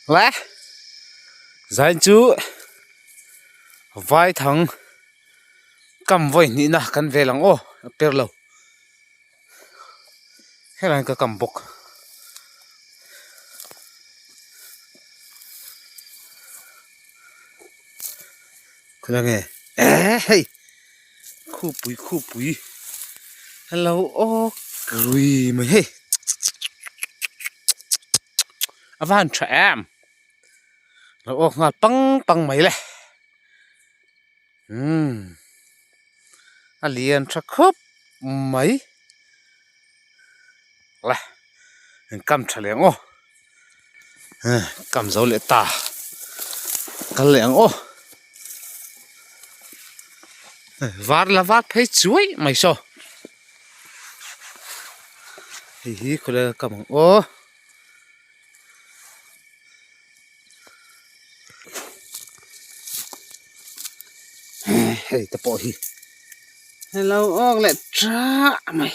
Le zain chu vaithang kam vawi hnihna kan vel ang aw a per lo helai ka kam bawk. Khawilai nge eh hei khupui khupui hello aw rui mai hei a va han tha em lo awk nghal pang pang mai le umm a lian tha khawp mai le in kam tha leh ang aw kam zo leh ta kal leh ang aw var la var phei chuai mai saw. Hei hi khawlai a kam ang aw. Hei te pawh hi hello awk leh tah mai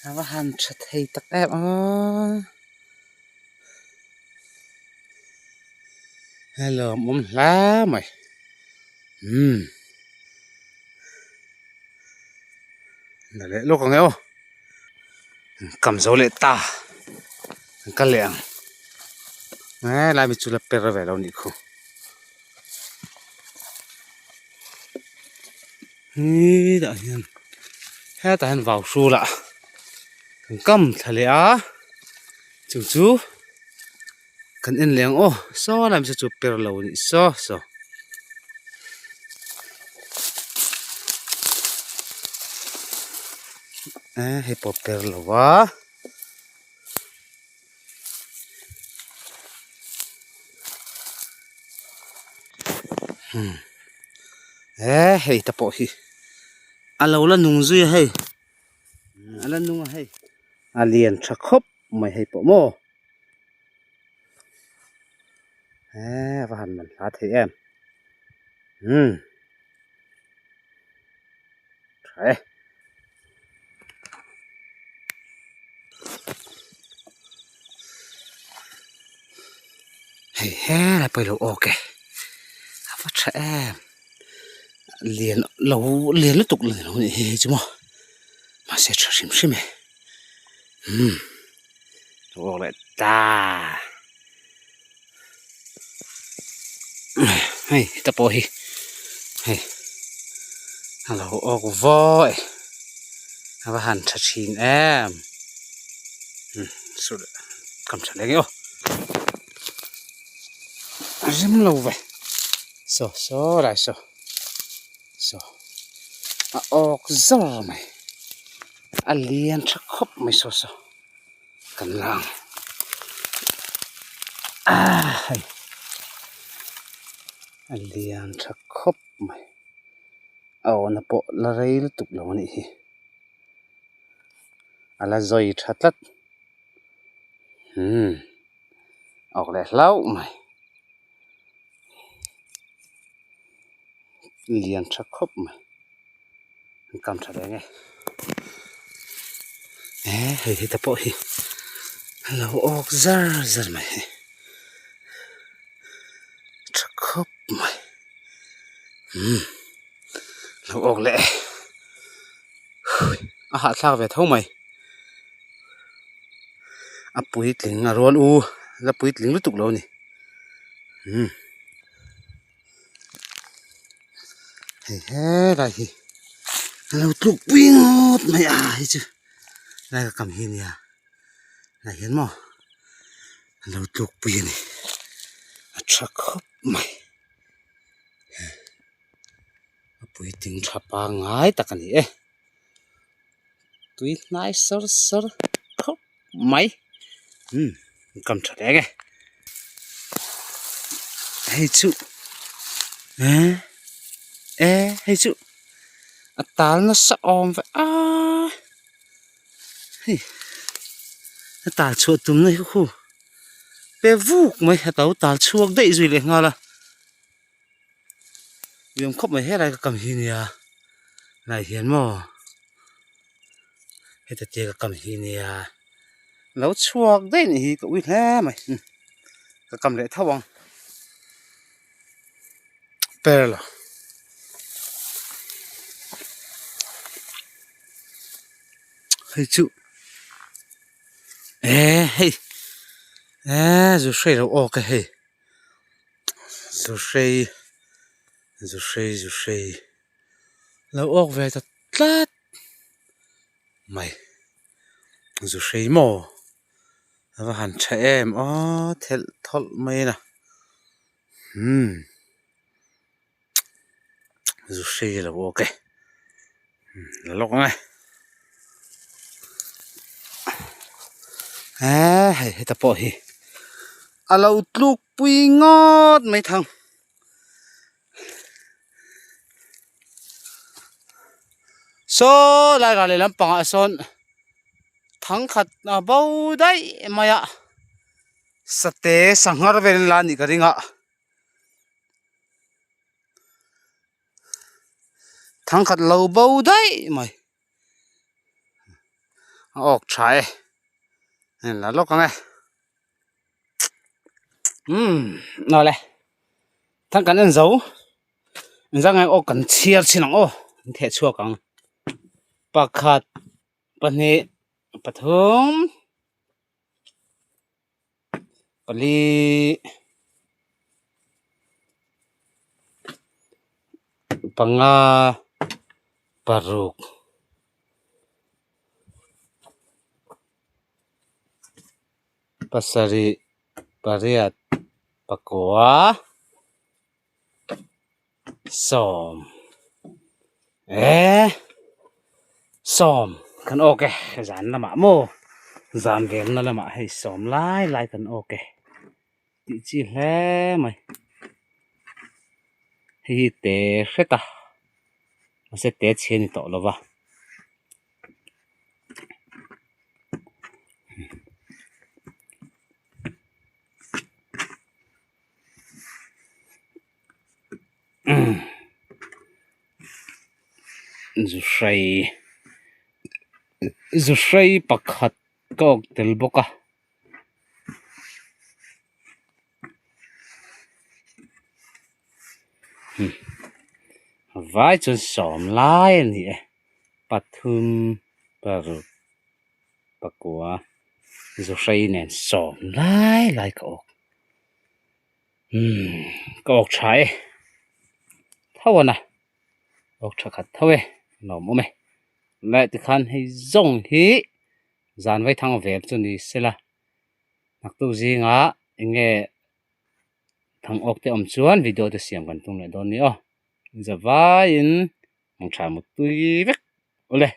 a va han tha thei tak em aw. Hello a awm hle mai umm. Na leh lawk ang e aw kam zo leh ta an kal leh ang helai mi chu la per ve lo nih khu hetah hian hetah hian vau hrul ah an kam thla leh a chu chu kan en leh ang aw saw lai mi chu per lo nih saw saw. Eh hei pawh per lo va hmm eh hei te pawh hi a lo la nung zui a hei a la nung a hei a lian tha khawp mai hei pawh maw. Eee a va han man hla thei em umm tha e. Hei helai pawh hi lo awk e a va tha em lian lo lian lutuk lo ni lo nih hi hei chu maw mahse tha hrim hrim e umm. Awk leh ta hei heta pawh hi hei a lo awk vawi a va han tha thin em kam tha leh nge aw a rem lo ve saw saw lai saw saw a awk zawr mai a lian tha khawp mai saw saw. Kan lang ah hei a lian tha khawp mai a awhna pawh la rei lutuk lo a nih hi a la zawi tha tlat umm a awk leh hlauh mai lian tha khawp mai. An kam tha reng e eh hei hi te pawh hi a lo awk zar zar mai hei tha khawp mai umm lo awk leh e a hahthlak ve tho mai a puitling a rual u la puitling lutuk lo a ni umm. Hei helai hi a lo tluk pui ngawt mai a hei chu lai ka kam hi ania lai hian maw a lo tluk pui a ni a tha khawp mai a puitling tha pangngai tak a ni e tui hnai sawr sawr khawp mai umm kam tha reng e hei chu eh eh hei chu a tal nasa awm ve a hei a tal chhuah tum na hi khu pe vuk mai a to tal chhuak daih zui leh nghal a liam khawp mai helai ka kam hi nia lai hian maw heta te ka kam hi nia lo chhuak daih anih hi ka ui hle mai. Ka kam leh tho ang. Perla. Hei chu eh hei eh zu hrei lo awk e hei zu hrei zu hrei zu hrei lo awk ve ta tlat mai zu hrei maw. A va han tha em aw thelh thawlh mai a umm zu hrei lo awk e la lawk ang e eee hei heta pawh hi a lo tluk pui ngawt mai thang saw lai ral lehlam pangah sawn. Thangkhat a bo daih mai a sate sanghar vel la anih ka ring a thangkhat lo bo daih mai a awk tha e hei la lawk ang e umm awle thang kan en zo engzah nge awk kan chhiar chhin ang aw an theh chhuak ang pakhat. Pahnih pathum pali panga paruk pasarih pariat pakua Sawm eh sawm kan awk e zan lamah maw zan velna lamah hei sawm lai lai kan awk e tih chi hle mai hei hi te hret a mahse te chhi a ni tawh lo va. Zu hrei zu hrei pakhat ka awk tel bawk a. Vai chuan sawm lai a ni e pathum paruk pakua zu hrei nen sawm lai lai ka awk. Umm ka awk tha e tho a na awk tha khat tho e nuam awm e leh tikhan hei zawng hi zan vai thang vel chu ni sela naktuk zingah eng nge thang awk te awm chuan video te siam kan tum leh dawn a ni aw zavaiin hmang tha mutpui vek awle.